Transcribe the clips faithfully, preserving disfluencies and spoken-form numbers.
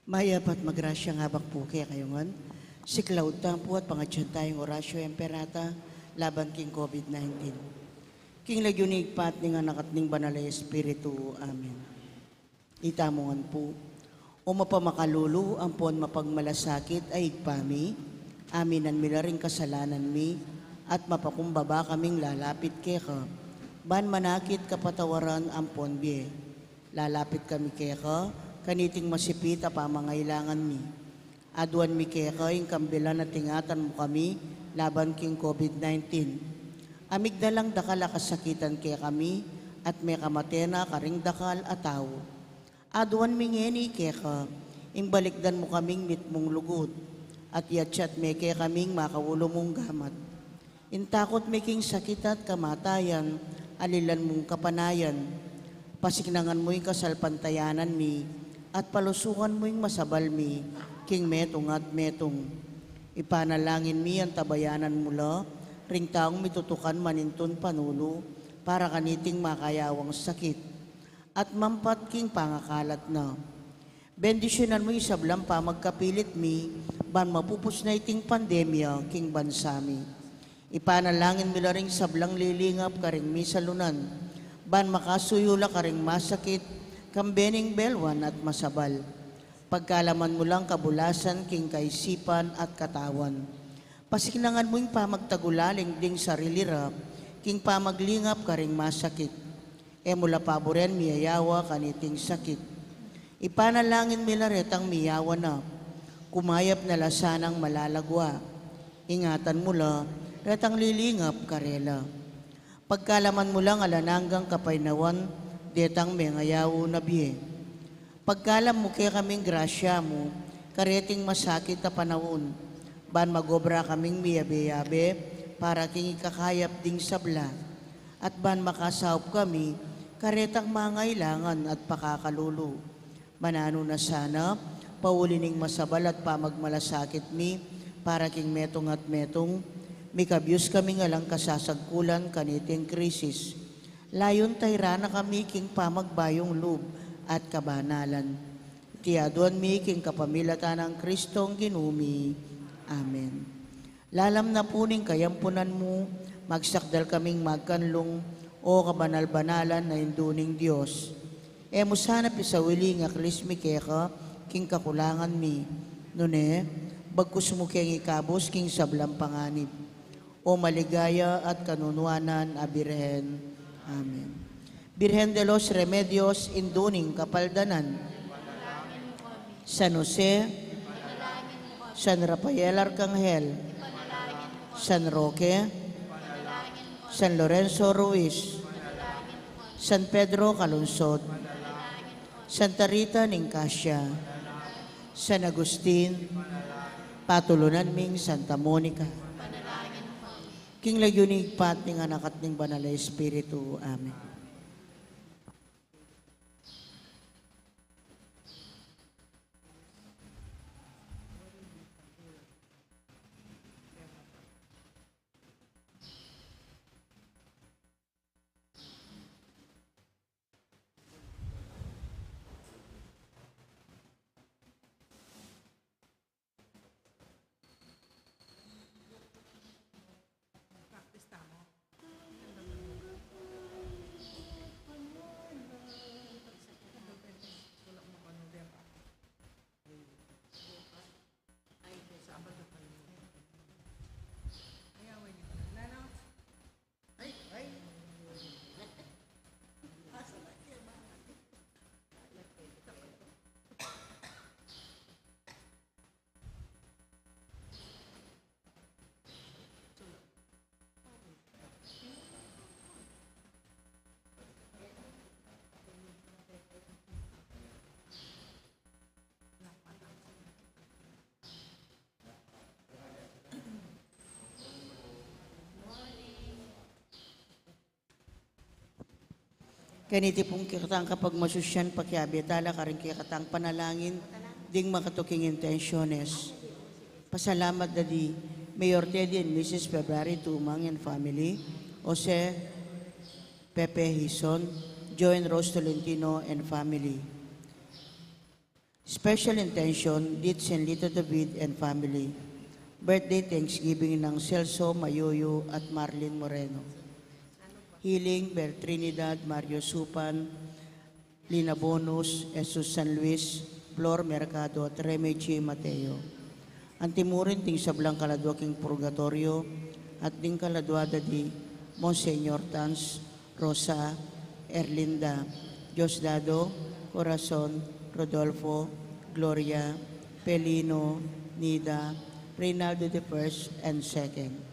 Mayap at magrasyang abak pu kekayu ngan. Siklaud tamu pu at pangadyan tayung Oratio Imperata laban king COVID nineteen. King lagyu ning Ibpa at ning Anak at ning Banal a Espiritu. Amen. Itamu ngan pu. O mapamakalulu ampon mapagmalasakit a Ibpa mi, aminan mi la ring kasalanan mi, at mapakumbaba kaming lalapit keka, ban manakit kapatawaran ampon bie. Lalapit kami keka, kaniting masipit a pamangailangan mi. Aduan mi keka ing kambilan a tingatan mu kami laban king COVID nineteen. Amigdalang dakal a kasakitan kekami, at mekamate na karing dakal a tau. Aduan mi ngeni keka, ing balikdan mu kaming mitmung lugud, at yatyat me kekaming makaulu mung gamat. Ing takut mi king sakit at kamatayan, alilan mung kapanayan. Pasiknangan mu ing kasalpantayanan mi, at palusukan mu ing masabal mi, king metung at metung. Ipanalangin mi antabayanan mu la, ring taung mitutukan manintun panulu, para kaniting makayawang sakit, at mampat king pangakalat na. Bendisyunan mu ing sablang pamagkapilit mi, ban mapupus na iting pandemya king bansa mi. Ipanalangin mi la ring sablang lilingap karing misalunan, ban makasuyu la karing masakit, kambe ning belwan at masabal. Pagkalaman mu lang kabulasan king kaisipan at katawan. Pasiknangan mu ing pamagtagulaling ding sarili ra, king pamaglingap karing masakit. E mu la paburen miyayawa kaniting sakit. Ipanalangin mi la retang miyawa na, kumayap na la sanang malagwa. Ingatan mu la retang lilingap karela. Pagkalaman mu lang alang anggang kapaynawan detang mengayaw na bie. Pagkalam mu kekaming grasya mu kareting masakit a panaun, ban magobra kaming miyabe-yabe para king ikakayap ding sabla, at ban makasaup kami karetang mangailangan at pakakalulu. Mananu na sana, pauli ning masabal at pamagmalasakit mi para king metung at metung, mikabus kaming alang kasasagkulan kaniting krisis. Layun tayran na kami king pamagbayung lub at kabanalan. Iti aduan mi king kapamilatan nang Kristong Ginu mi. Amen. Lalam na pu ning kayampunan mu, magsakdal kaming magkanlung, o kabanal-banalan a Indu ning Dios. E mu sana pisawili ing aklis mi keka king kakulangan mi, nune, bagkus mu keng ikabus king sablang panganib. O maligaya at kanunuanan a Birhen. Amen. Birhen de los Remedios, Indu ning Kapaldanan. San Jose, San Rafael Arcangel, San Roque, San Lorenzo Ruiz, San Pedro Calungsod, Santa Rita ning Cascia, San Agustin, patulunan ming Santa Monica. King lagyu ning Ibpa at ning Anak at ning Banal a Espiritu. Amen. Kaniti pung kekatang kapagmasusyan, pakiabe tala karing kekatang panalangin ding makatuking intensyones. Pasalamat, Daddy, Mayor Teddy and Missus February Tumang and family, Jose, Pepe Hison, Joe and Rose Tolentino and family. Special intention, death, Saint Lito David and family. Birthday thanksgiving nang Celso Mayuyu at Marlene Moreno. Healing, Bel Trinidad, Mario Supan, Lina Bonus, Jesus San Luis, Flor Mercado at Remy G Mateo. Anti mu rin ding sablang kaladua king purgatoryo at ding kaladua da di Monsignor Tans, Rosa, Erlinda, Diosdado, Corazon, Rodolfo, Gloria, Pelino, Nida, Reynaldo the First and Second.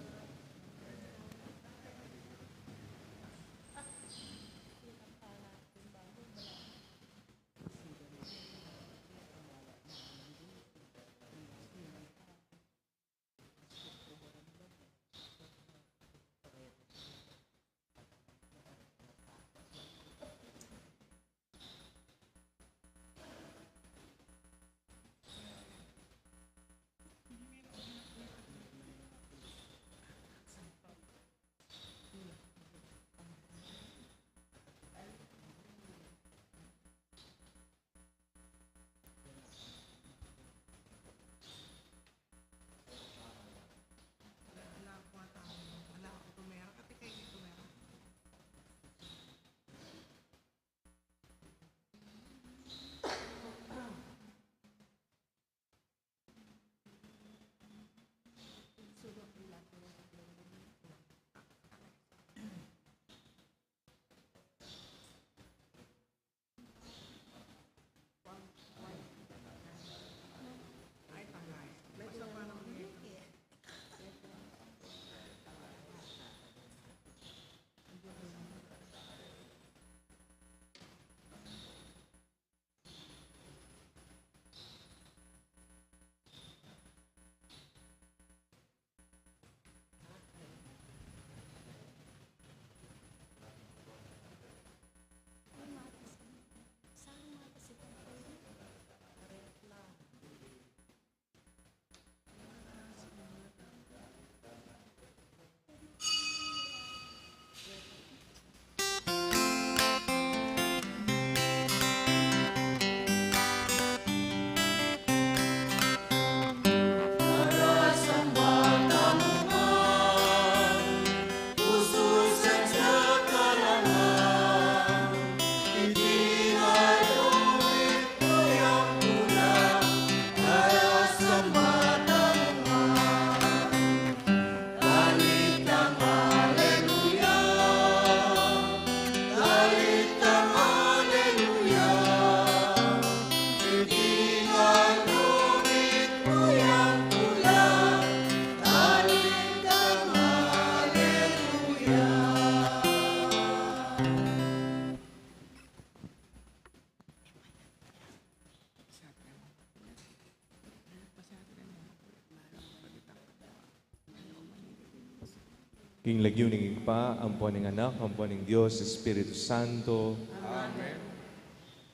King lagyu ning Ibpa, ampo ning Anak, ampo ning Dios Espiritu Santo. Amen.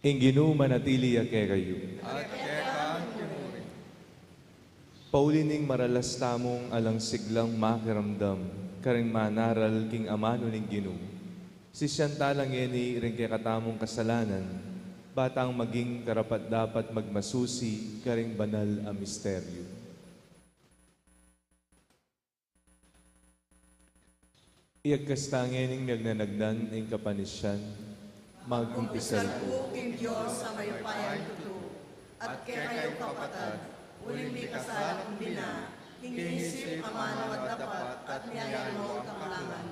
Ing Ginu manatili ya kekayu. At keka mu rin. Pauli ning maralas tamung alang siglang makiramdam karing manaral king amanu ning Ginu, sisian tala ngeni ring kekatamung kasalanan, ba tang maging karapat-dapat magmasusi karing banal a misteryu. Iagkas ta ngening miyagnanagnan ing kapanisian. Magkumpisal ku king Dios a mayupayang tutu, at kekayu kapatad, uling mikasala kung bina, king isip, amanu at dapat, at ning aliwang kapulungan.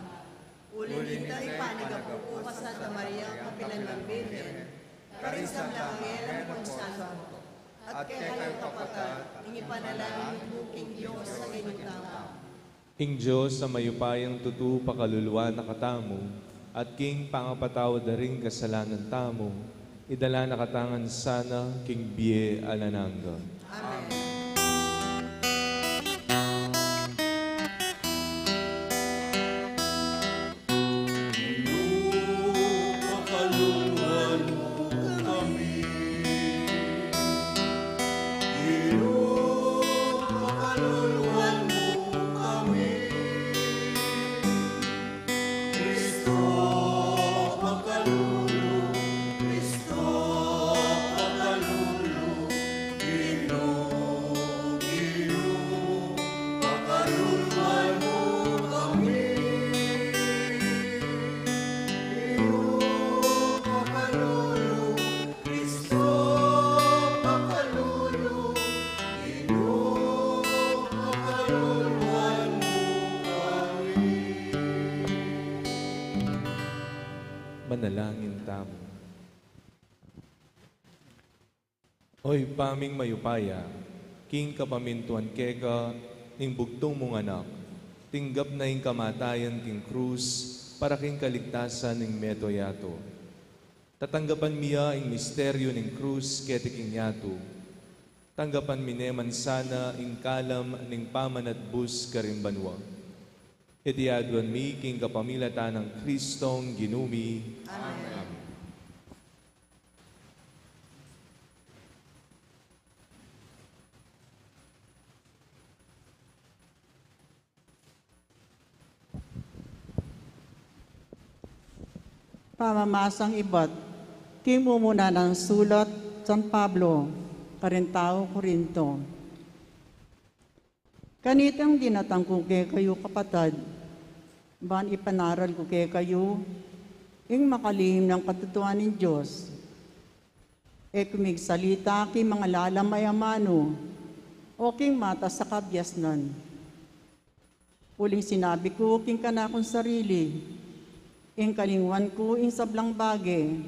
Uling ita ing panigapu ku kang Santa Maria, kapilan nang Birhen, karing sablang anghel ampon santo, at kekayu kapatad, ing ipanalangin ku king Dios a Ginu tamu. Ing Dios a mayupayang tutu pakaluluan na katamu, at king pangapatawad da ring kasalanan tamu, idala na katamu ngan sana king bie alang angga. Amen. Pakaluluan mu kami. Ginu, pakaluluan mu kami. Kristo, pakalulu, Kristo, pakalulu, tamu. O Ibpa ming mayupaya, king kapamintuan keka ning bugtung mung Anak, tinggap na ing kamatayan king krus para king kaligtasan ning meto yatu. Tatanggapan mi ya ing misteryu ning krus keti king yatu. Tanggapan mi ne man sana ing kalam ning pamanatbus karing banua. Iti aduan mi king kapamilatan nang Kristong Ginu mi. Amen. Pamamasang ibat king mumuna nang sulat San Pablo karing tau Corinto. Kanitang dinatang ku kekayu, kapatad, ban ipanaral ku kekayu ing makalihim nang katutuan ning Dios. E ku migsalita king mangalalama a amanu o king matas a kabiasnan. Uling sinabi ku king kanakung sarili, ing kalingwan ku ing sablang bage,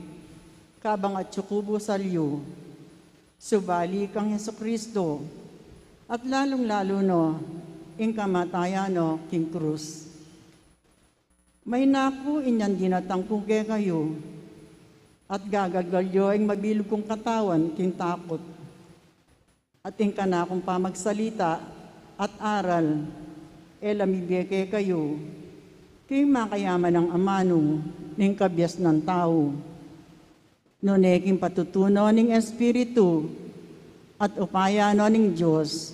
kabang atyu ku busal yu, subali kang Jesucristo, at lalung-lalu no ing kamatayan no king krus. Mayna ku inyang dinatang ku kekayu, at gagalgal yo ing mabilug kung katawan king takut. At ing kanakung pamagsalita at aral, e la mibie kekayu king makayaman a amanu ning kabiasnan tau, nune king patutunan ning Espiritu at upaya no ning Dios.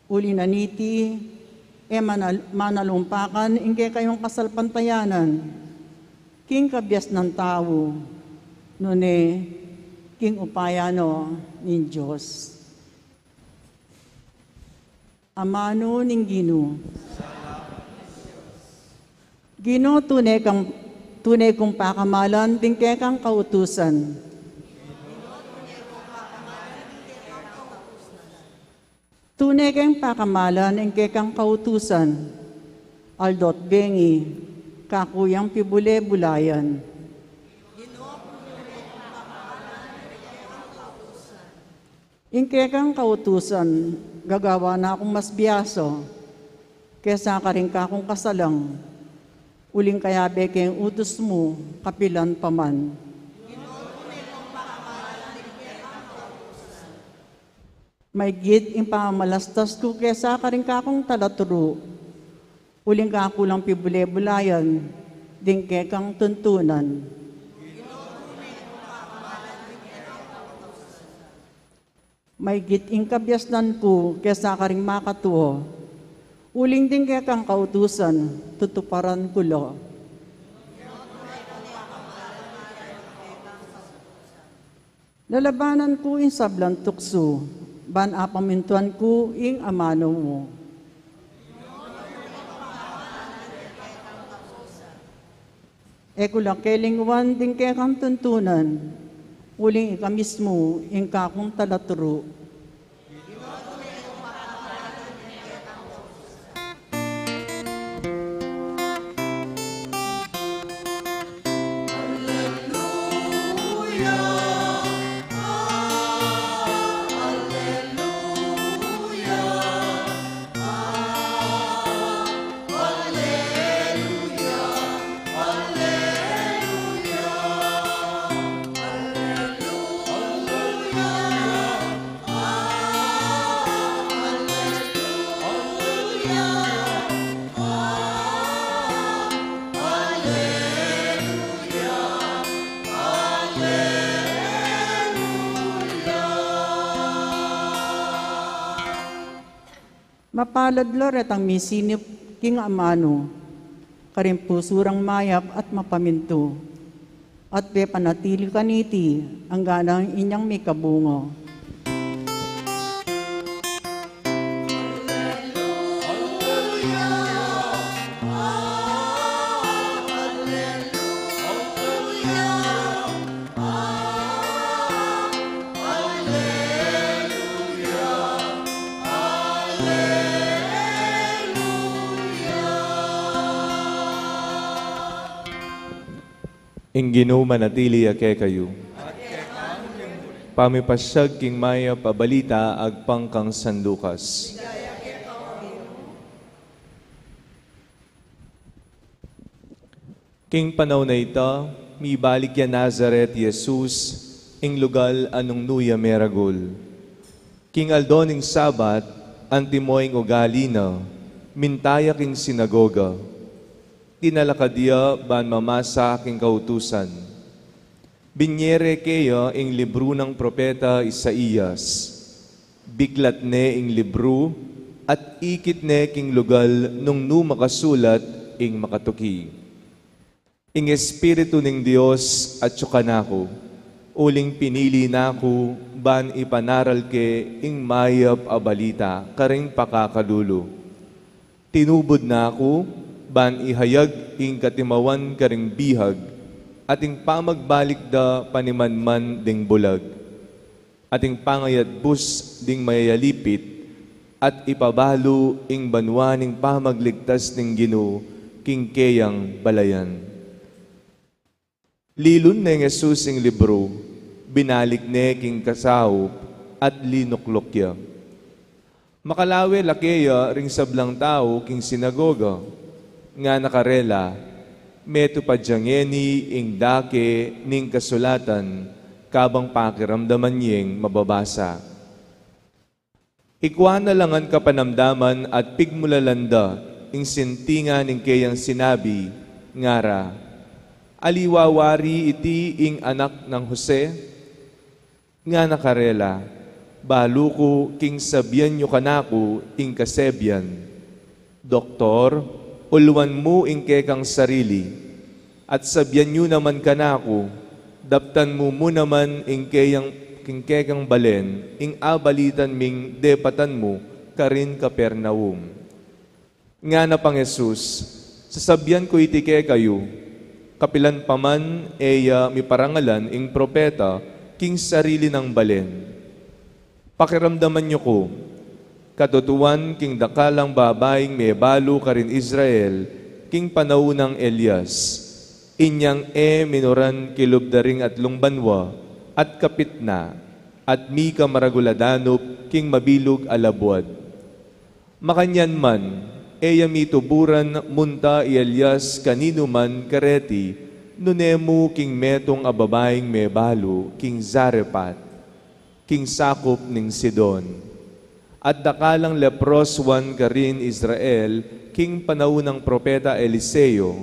Uli na niti, e manal-, manalumpakan ing kekayung kasalpantayanan king kabiasnan tau, nune king upaya no ning Dios. Amanu ning Ginu. Ginu, tune kang, tune kung pakamalan ding kekang kautusan. Tune keng pakamalan ing kekang kautusan, aldo't bengi, kaku yang pibule-bulayan. Ing kekang kautusan, gagawan na kung mas biasa kesa karing kakung kasalang, uling kayabe keng utus mu kapilan pa man. Maigit ing pamamalastas ku kesa karing kakung talaturu, uling kaku lang pibule-bulayan ding kekang tuntunan. Maigit ing kabiasnan ku kesa karing makatuo, uling ding kekang kautusan tutuparan ku la. Lalabanan ku ing sablang tuksu, ban apamintuan ku ing amanu mu. E ku la kelingwan ding kekang tuntunan, uling ika mismu ing kakung talaturu. Mapalad la retang misinup king amanu, karing pusu rang mayap at mapamintu, at pepanatili kaniti anggang inyang mikabunga. Ing Ginu manatili ya kekayu. Pamipasyag king mayap a balita agpang kang San Lucas. King panaun a ita, mibalik ya Nazaret i Jesus, ing lugal a nung nu ya meragul. King aldo ning Sabat, antimo ing ugali na, minta ya king sinagoga. Tinalakad ya ban mamasa king kautusan. Binie re keya ing libru nang propeta Isaias. Biklat ne ing libru at ikit ne king lugal nung nu makasulat ing makatuki: Ing Espiritu ning Dios atyu kanaku, uling pinili na ku ban ipanaral ke ing mayap a balita karing pakakalulu. Tinubud na ku ban ihayag ing katimawan karing bihag, at ing pamagbalik da panimanman ding bulag, at ing pangayatbus ding mayayalipit, at ipabalu ing banua ning pamagligtas ning Ginu king keyang balayan. Lilun neng Jesus ing libru, binalik ne king kasaup, at linukluk ya. Makalawe la keya ring sablang tau king sinagoga, ngana karela, "Metupad ya ngeni ing dake ning kasulatan, kabang pakiramdaman yeng mababasa." Ikua na la ngan kapanamdaman at pigmulalan da ing sintingan ning keyang sinabi, ngara, "Aliwa wari iti ing anak nang Jose?" Ngana karela, "Balu ku king sabian yu kanaku ing kasebian. Doktor, uluan mu ing kekang sarili, at sabian yu naman kanaku, daptan mu mu naman ing keyang, king kekang balen ing abalitan ming depatan mu karin Capernaum." Ngana pang Jesus, "Sasabian ku iti kekayu, kapilan pa man e ya miparangalan ing propeta king sarili nang balen. Pakiramdaman yu ku, katutuan king dakalang babaing mebalu karin Israel king panaun nang Elias, inyang e minuran kilub da ring atlung banua, at kapit na, at mika maragul a danup king mabilug a labuad. Makanyan man, e ya mituburan munta i Elias kaninu man kareti, nune mu king metung a babaing mebalu king Zarephath, king sakup ning Sidon. At dakalang leproswan karin Israel king panaun nang propeta Eliseo,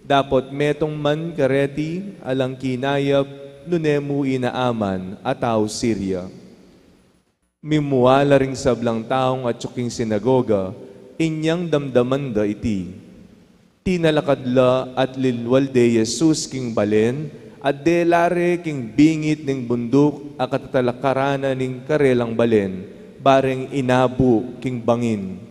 dapot metung man kareti alang kinayap nune mu i Naaman a tau Siria." Mimua la ring sablang taung atyu king sinagoga, inyang damdaman da iti. Tinalakad la at linwal de Jesus king balen, at dela re king bingit ning bunduk a katatalakaran ning karelang balen, bareng inabu king bangin.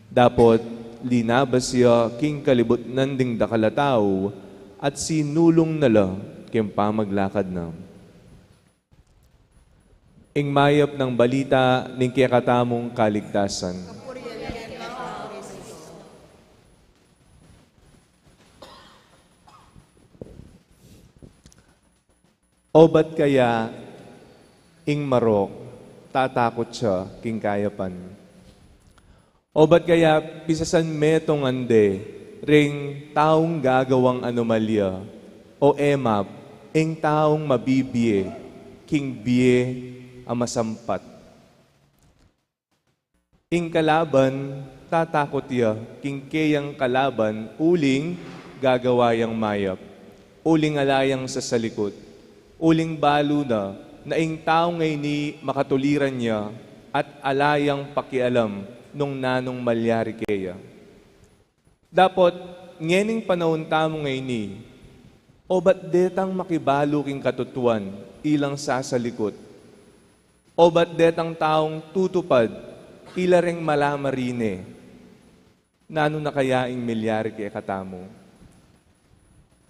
Dapot linabas ya king kalibutnan ding dakal a tau, at sinulung na la king pamaglakad na. Ing mayap nang balita ning kekatamung kaligtasan. Obat kaya ing marok tatakut ya king kayapan? Obat kaya pisasan metung ande ring taung gagawang anomalya o emap ing taung mabibie king bie a masampat? Ing kalaban tatakut ya king keyang kalaban uling gagawa yang mayap, uling ala yang sasalikut, uling balu na na ing taung ngeni makatuliran ya at ala yang pakialam nung nanung malyari keya. Dapot ngening panaun tamu ngeni, obat detang makibalu king katutuan ilang sasalikut? Obat detang taung tutupad ila reng malamarine? Nanu na kaya ing milyari kekatamu?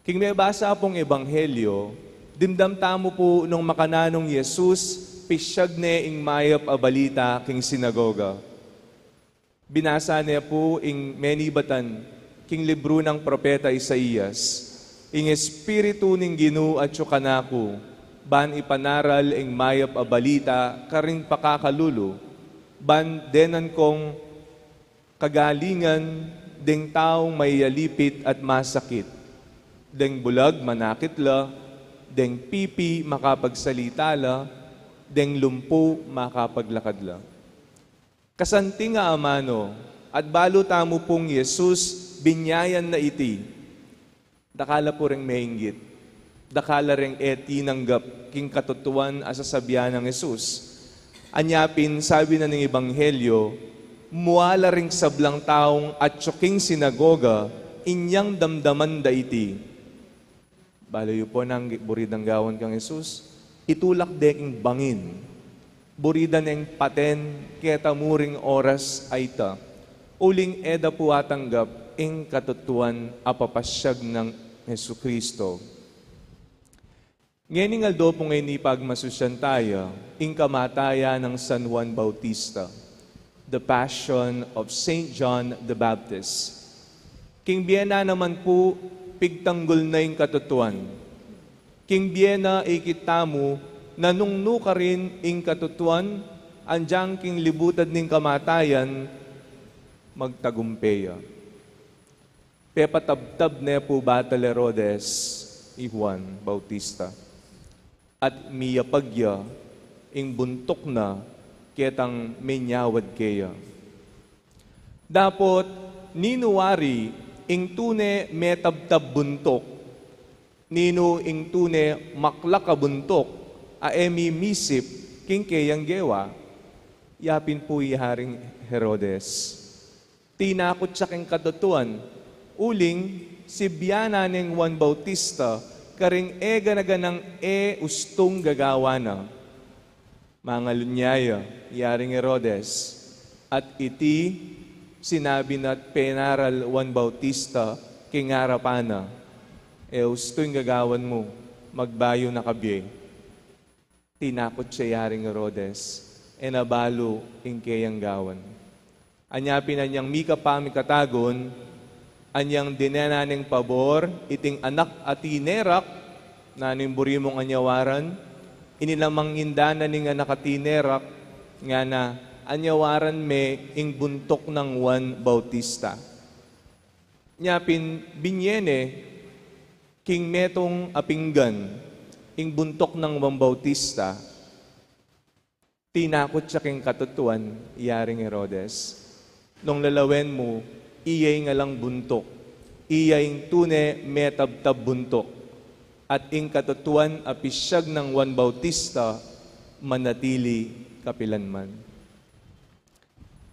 King mebasa pung ebanghelyo, dimdam tamu pu nung makananung Jesus pisyag ne ing mayap a balita king sinagoga. Binasa ne pu ing menibatan king libru nang propeta Isaias. Ing Espiritu ning Ginu atyu kanaku, ban ipanaral ing mayap a balita karing pakakalulu, ban denan kong kagalingan deng taung mayalipit at masakit, deng bulag manakit la, deng pipi makapagsalita la, deng lumpu makapaglakad la. Kasanting a amanu, at balu tamu pung Jesus binyayan na iti. Dakal la pu ring menggit, dakal la ring e tinanggap king katutuan a sasabian nang Jesus. Anya pin sabi na ning Ebanghelyo, mua la ring sablang taung atyu king sinagoga inyang damdaman da iti. Balu yu pu nang gi-, buri dang gawan kang Jesus, itulak de king bangin. Buri da neng paten keta mu ring oras a ita, uling e da pu atanggap ing katutuan a papasyag nang Jesucristo. Ngening aldo pu ngeni pagmasusyan taya ing kamatayan nang San Juan Bautista, the Passion of Saint John the Baptist. King bie na naman pu, pigtanggul na ing katutuan. King bie na ikit tamu, na nung nu karin ing katutuan, anjang king libutad ning kamatayan, magtagumpe ya. Pepatabtab ne pu batal Herodes i Juan Bautista, at miyapag ya ing buntuk na ketang menyawad keya. Dapot, ninu wari ing tune metabtab buntuk? Ninu ing tune maklak a buntuk a e mimisip king keyang gewa? Ya pin pu i Haring Herodes. Tinakut ya king katutuan, uling sibyan na neng Juan Bautista karing e gana-ganang e ustung gagawan na. Mangalun ya ya i Haring Herodes, at iti sinabi na't penaral Juan Bautista king arapan na, "E ustu ing gagawan mu, magbayu na ka bie." Tinakut ya i Haring Herodes, e na balu ing keyang gawan. Anya pin anyang mika pa mikatagun, anyang dinenan neng pabor iting anak a tinerak, nanu ing buri mung anyawaran? Inilamang inda na ning anak a tinerak, ngana, "Anyawaran me ing buntuk nang Juan Bautista." Nya pin binye ne king metung a pinggan ing buntuk nang Juan Bautista. Tinakut ya king katutuan i Haring Herodes. Nung lalawen mu, iya ing alang buntuk, iya ing tune metabtab buntuk, at ing katutuan a pisyag nang Juan Bautista manatili kapilanman.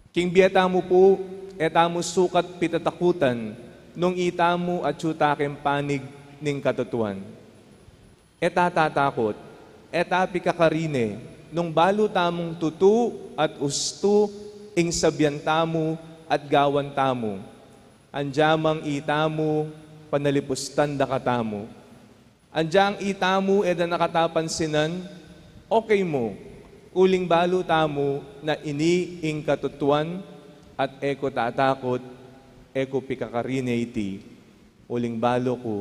King bie tamu pu, e tamu sukat pitatakutan nung itamu atyu ta king panig ning katutuan. E ta tatakut, e ta pikakarine, nung balu tamung tutu at ustu ing sabian tamu at gawan tamu. Anjamang itamu, panalipustan da katamu. Anjang itamu e da na kata pansinan, okay mu, uling balu tamu na ini ing katutuan, at e ku tatakut, e ku pikakarine iti. Uling balu ku,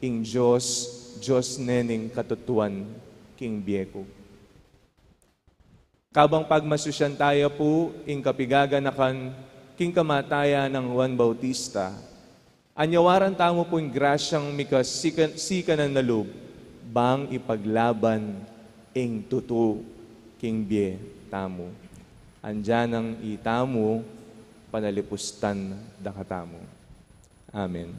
ing Dios, Dios ne ning katutuan king bie ku. Kabang pagmasusyan taya pu ing kapigaganakan king kamatayan nang Juan Bautista, anyawaran tamu pu ing grasyang mika sika-, sikanan na lub, bang ipaglaban ing tutu king bie tamu. Anjang itamu, panalipustan da katamu. Amen.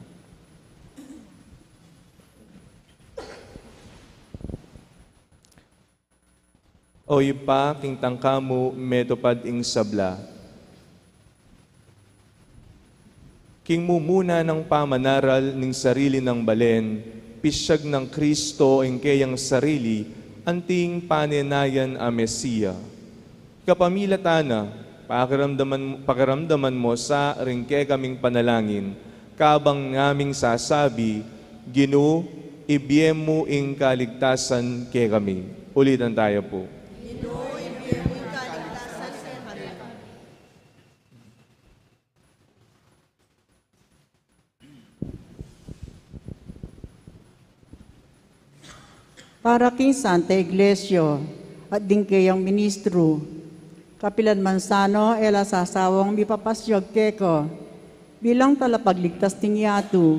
O Ibpa, king tangka mu metupad ing sabla. King mumuna nang pamanaral ning sarili nang balen, pisyag nang Kristo ing keyang sarili, anting panenayan a Mesia. Kapamilatan na, pakiramdaman, pakiramdaman mu sa ring kekaming panalangin, kabang ngaming sasabi, Ginu, ibie mu ing kaligtasan kekami. Ulitan taya pu. Ginu, ibie mu ing kaligtasan kekami. Para king Santa Iglesia at ding keyang ministru, kapilan man sana e la sasawang mipapasyag keka bilang talapagligtas ning yatu,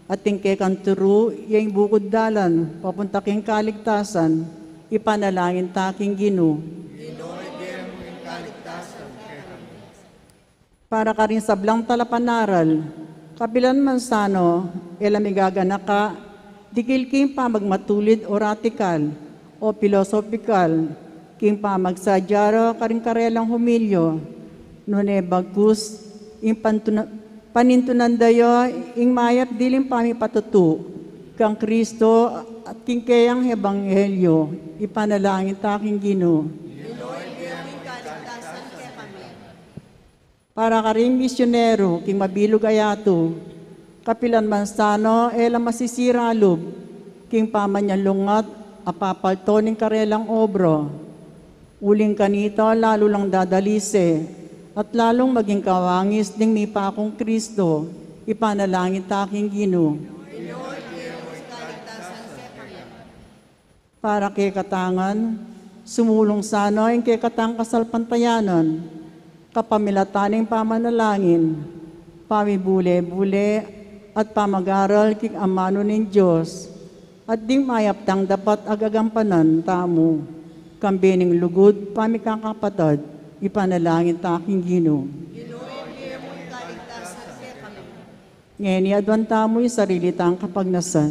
at ing kekang turu ya ing bukud dalan papunta king kaligtasan, ipanalangin ta king Ginu. Para karing sablang talapanaral, kapilan man sana e la migaganaka dikil king pamagmatulid o ratikal o pilosopikal king pamagsadya ra karing karelang humilya, nune bagkus ing pantuna-, panintunan da ya ing mayap diling pamipatutu kang Kristo at king keyang ebanghelyo, ipanalangin ta king Ginu. Para karing misyonero king mabilug a yatu, kapilan man sana e la masisira lub king pamanyalungat a papalto ning karelang obra. Uling kanita lalu lang dadalise at lalung maging kawangis ding mipakung Kristo, ipanalangin ta king Ginu. Para kekatang ngan, sumulung sana ing kekatang kasalpantayanan, kapamilatan ning pamanalangin, pamibule-bule, at pamagaral king amanu ning Dios, at ding mayap tang dapat a gagampanan tamu, kambe ning lugud pamikakapatad, ipanalangin ta king Ginu. Ngeni aduan tamu ing sarili tang kapagnasan.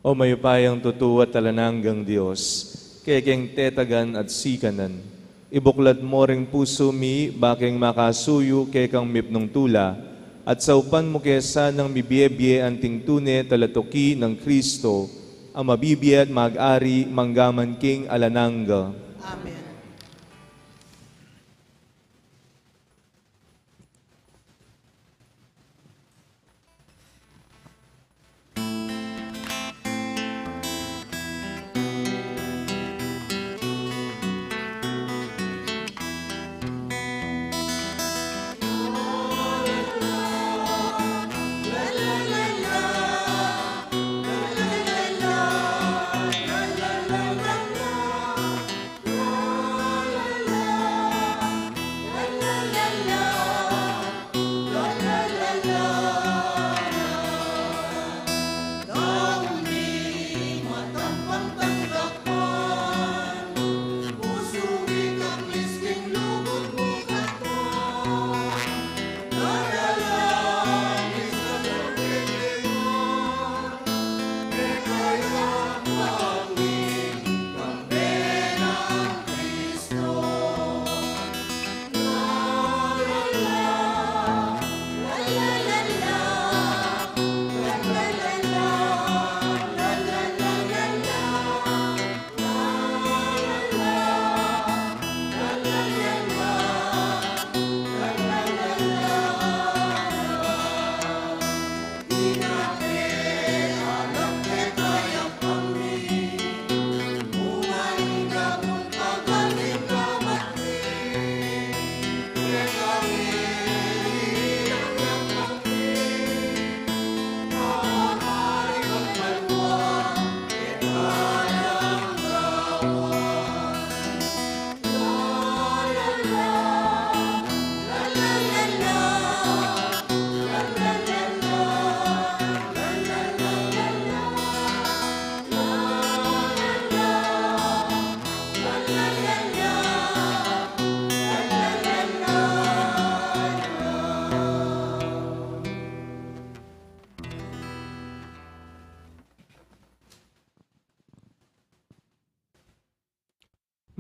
O mayupayang tutu at alang anggang Dios, kekeng tetagan at sikanan, ibuklat mo ring pusu mi bakeng makasuyu kekang mipnung tula, at saupan mu ke sanang mibie-bie anting tune talatuki nang Kristo, a mabibie at mag-ari manggaman king alang angga. Amen.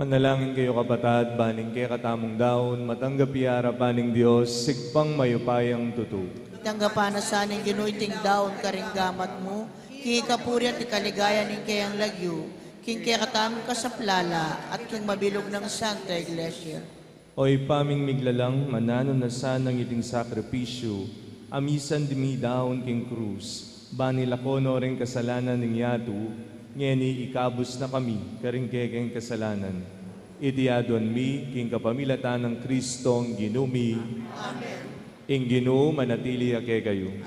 Manalangin kayu, kapatad, ban ing kekatamung daun matanggap ya arapan ning Dios, Ibpang mayupayang tutu. Tanggapan na sa ning Ginu iting daun karing gamat mu, king ikapuri at ikaligaya ning keyang lagyu, king kekatamung kasaplalan, at king mabilug nang Santa Iglesia. O Ibpa ming miglalang, mananu na sanang iting sakripisyu a misan dinidaun king krus, ban ilako no ring kasalanan ning yatu, ngeni ikabus na kami karing kekeng kasalanan. Iti aduan mi king kapamilatan nang Kristong Ginu mi. Amen. Ing Ginu manatili ya kekayu.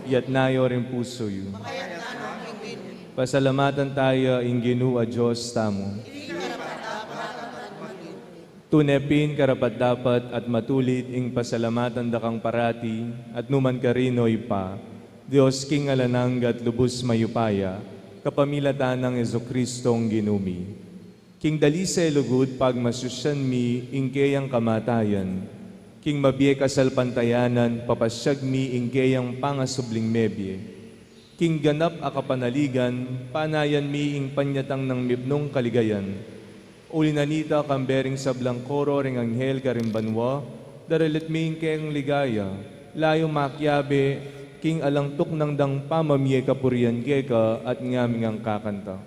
Iyatas yu ring pusu yu. Pasalamatan taya ing Ginu a Dios tamu. Tune pin karapat-dapat at matulit ing pasalamatan da kang parati at nukarin man, O Ibpa, Dios king alang angga at lubus mayupaya, kapamilatan nang Jesucristong Ginu mi. King dalise lugud pagmasusyan mi ing keyang kamatayan, king mabie kasalpantayanan papasyag mi ing keyang pangasubling mebie. King ganap a kapanaligan, panayan mi ing panyatang nang mibnung kaligayan. Uli na nita, kambe ring sablang koro ring anghel karing banua, daralit mi ing keyang ligaya, layun makiabe king alang tuknang dang pamamie kapurian keka at ngaming angkakanta.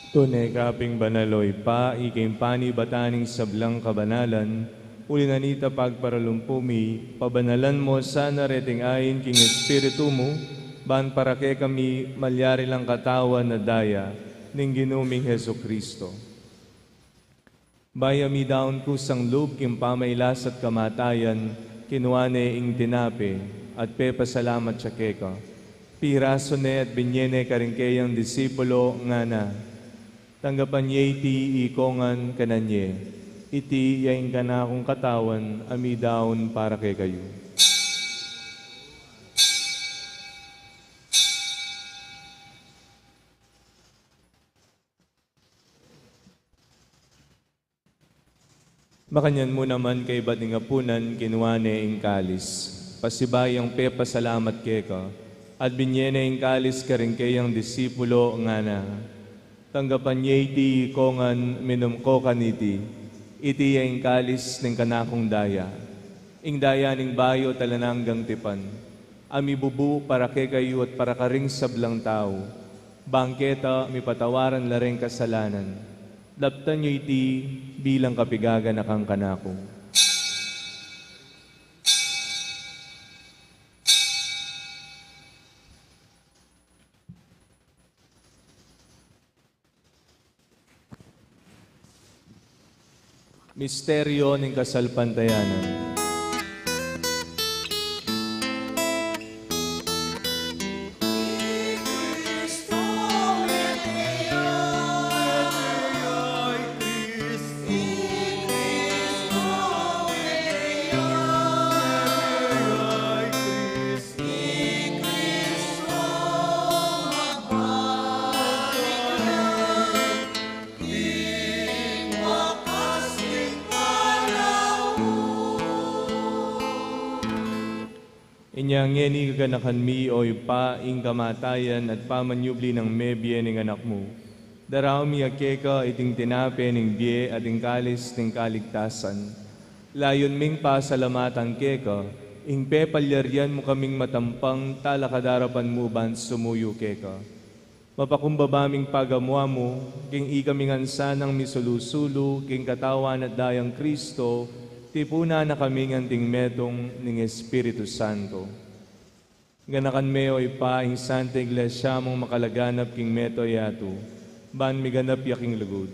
Tune ka pin banal, O Ibpa, ika ing panibatan ning sablang kabanalan, uli na nita pagparalumpu mi, pabanalan mu sana reting ain king Espiritu mu, ban para kekami malyari lang katawan at daya ning Ginu ming Jesucristo. Bayu ya midaun kusang lub king pamailas at kamatayan, kinua ne ing tinape, at pepasalamat ya keka. Pirasu ne at binye ne karing keyang disipulo, ngana: Tanggapan ye iti ikongan kanan ye. Iti ya ing kanakung katawan a midaun para kekayu. Makanyan mu naman kaybat ning apunan, kinua ne ing kalis, pasibayu yang pepasalamat keka, at binye ne ing kalis karing keyang disipulo, ngana: Tanggapan ye iti ikongan, minum ko kaniti. Iti ya ing kalis ning kanakung daya, ing daya ning bayu at alang anggang tipan, a mibubu para kekayu at para karing sablang tau, bang keta mipatawaran la ring kasalanan. Daptan yu iti bilang kapigaganakan kanaku. Misteryo ning kasalpantayanan. Inya ngeni gaganakan mi, O Ibpa, ing kamatayan at pamanyubli nang mebie ning Anak mu. Daraun mi ya keka iting tinape ning bie at ing kalis ning kaligtasan. Layun ming pasalamatan keka ing pepalyarian mu kaming matampang talakad king arapan mu ban sumuyu keka. Mapakumbaba ming pagamu-amu king ikami ngan sanang misulu-sulu king katawan at dayang Kristo, tipunan na kaming anting metung ning Espiritu Santo. Ganakan me, O Ibpa, ing Santa Iglesia mung makalaganap king mabilug a yatu, ban miganap ya king lugud.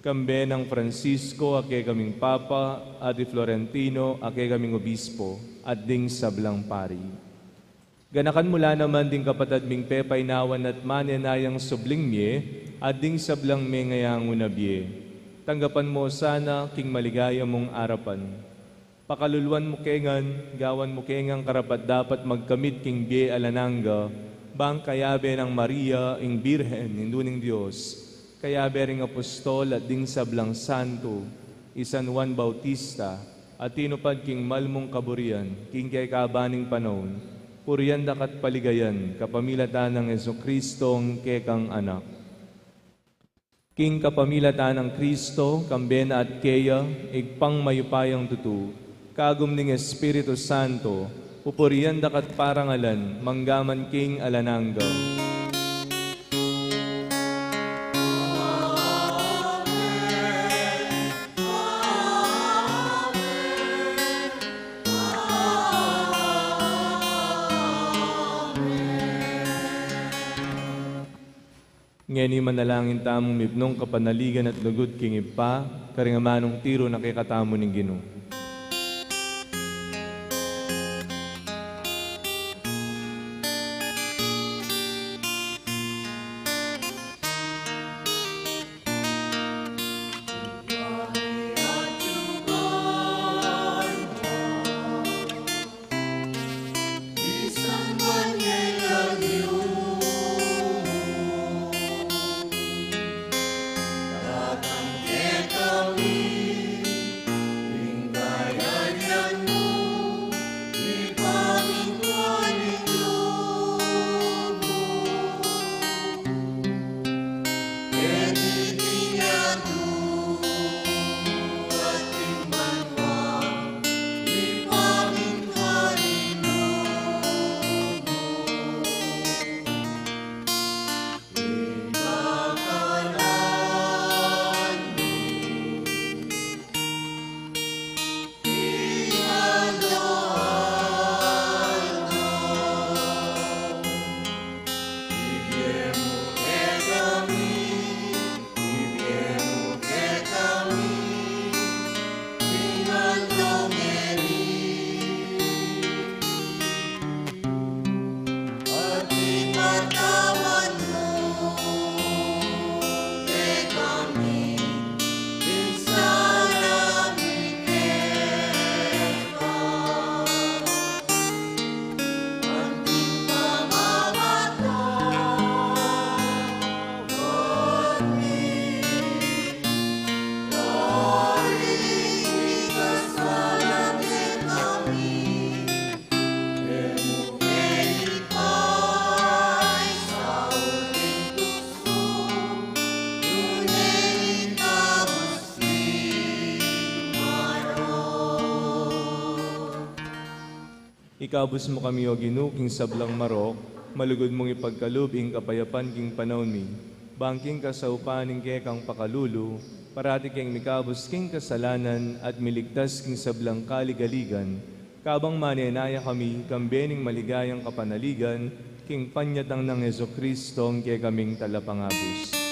Kambe nang Francisco a kekaming Papa, at i Florentino a kekaming Obispo, at ding sablang pari. Ganakan mu la naman ding kapatad ming pepainawan at manenayang subling mie, at ding sablang mengayang una bie. Tanggapan mu sana king maligaya mung arapan. Pakaluluan mu ke ngan, gawan mu ke ngan karapat-dapat magkamit king bie alang angga, bang kayabe nang Maria, ing Birhen, Indu ning Dios, kayabe ring apostol at ding sablang santo, i San Juan Bautista, a tinupad king mal mung kaburian, king kekaban ning panaun, purian da ka't paligayan, kapamilatan nang Jesucristo, ing kekang Anak. King kapamilatan nang Cristo, kambe na at keya, Ibpang mayupayang tutu, kagum ning Espiritu Santo, pupurian da ka't parangalan, manggaman king alang angga. Ngeni manalangin tamung mipnung kapanaligan at lugud king Ibpa, karing amanung tiru na kekatamu ning Ginu. Ikabus mu kami, O Ginu, king sablang marok, malugud mung ipagkalub ing kapayapan king panaun mi, bang king kasaupan ning kekang pakalulu, parati keng mikabus king kasalanan at miligtas king sablang kaligaligan, kabang manenaya kami kambe ning maligayang kapanaligan king panyatang nang Jesucristo, ing kekaming Talapangabus.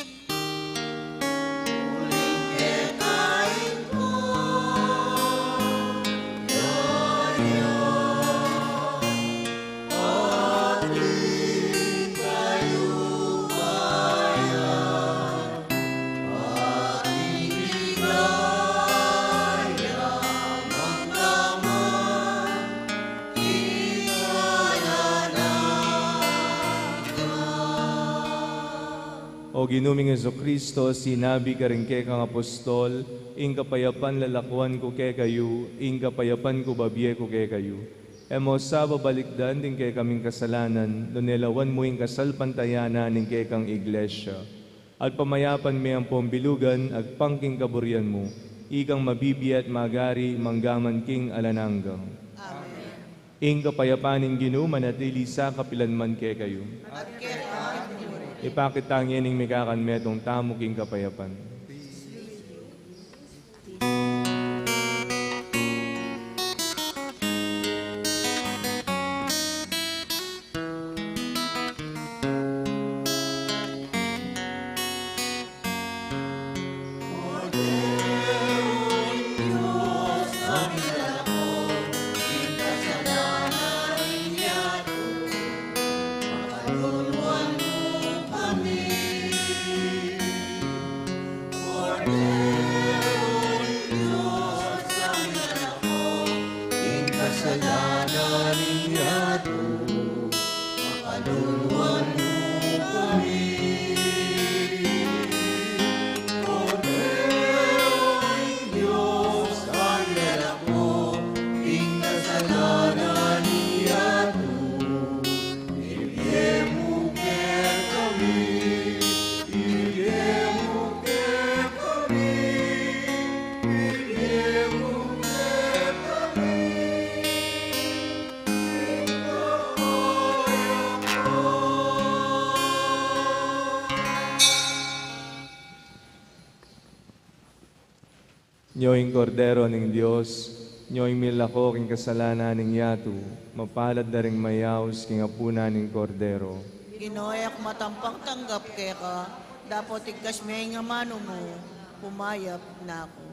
O Ginu ming Jesucristo, sinabi karing kekang apostol, ing kapayapan lalakuan ku kekayu, ing kapayapan ku babie ku kekayu. E mu sa babalikdan ding kekaming kasalanan, nune lawan mu ing kasalpantayanan ning kekang Iglesia. At pamayapan me ampong bilugan, agpang king kaburian mu, ikang mabibie at magari, manggaman king alang angga. Amen. Ing kapayapan ning Ginu manatili sa kapilan man kekayu. At keka mu rin. Ipakit ta ngening mikakanmetung tamu king kapayapan. Nyo ing Kordero ning Dios, nyo ing milako king kasalanan ning yatu, mapalad da ring mayaus king apunan ning Kordero. Ginu, e ku matampang tanggap keka, dapot igkas me ing amanu mu, kumayap na ku.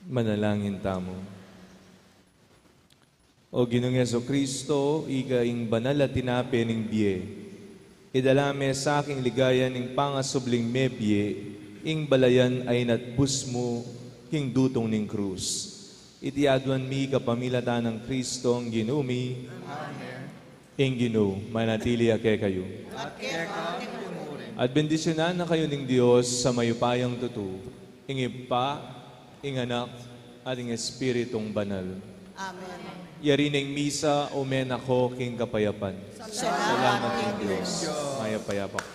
Manalangin tamu. O Ginung Jesucristo, ika ing banal a tinape ning bie. Idala me sa king ligaya ning pangasubling mebie ing balayan a inatbus mu king dutung ning krus. Iti aduan mi kapamilatan nang Kristong Ginu mi. Amen. Ing Ginu manatili ya kekayu. At keka mu rin. At bendisyunan na kayu ning Dios a mayupayang tutu, ing Ibpa, ing Anak, at ing Espiritung Banal. Amen. Yari na ing misa, ume na ko king kapayapan. Salamat king Dios. Mayap a yabak.